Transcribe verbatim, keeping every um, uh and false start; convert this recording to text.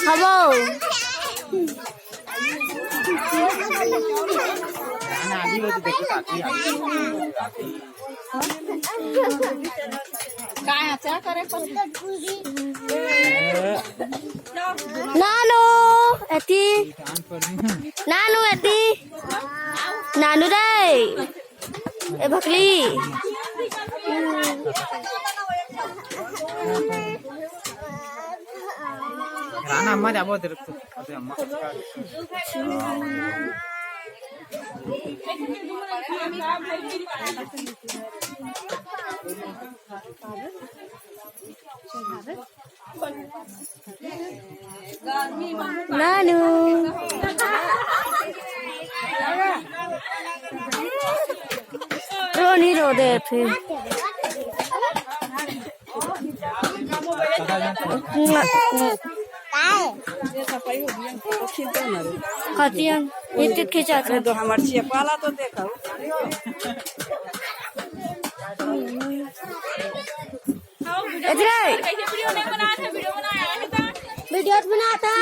Hello। काय अच्छा करे पर नानू एती। नानू एती। नानू रे। ए भकली। राना अम्मा जाबो तेरे को। अबे अम्मा। नानू। रो नहीं रो दे फिर। कतियन, इतने खींचा था। अरे तो हमार छिया पाला तो देखा। इधर। वीडियो बनाता।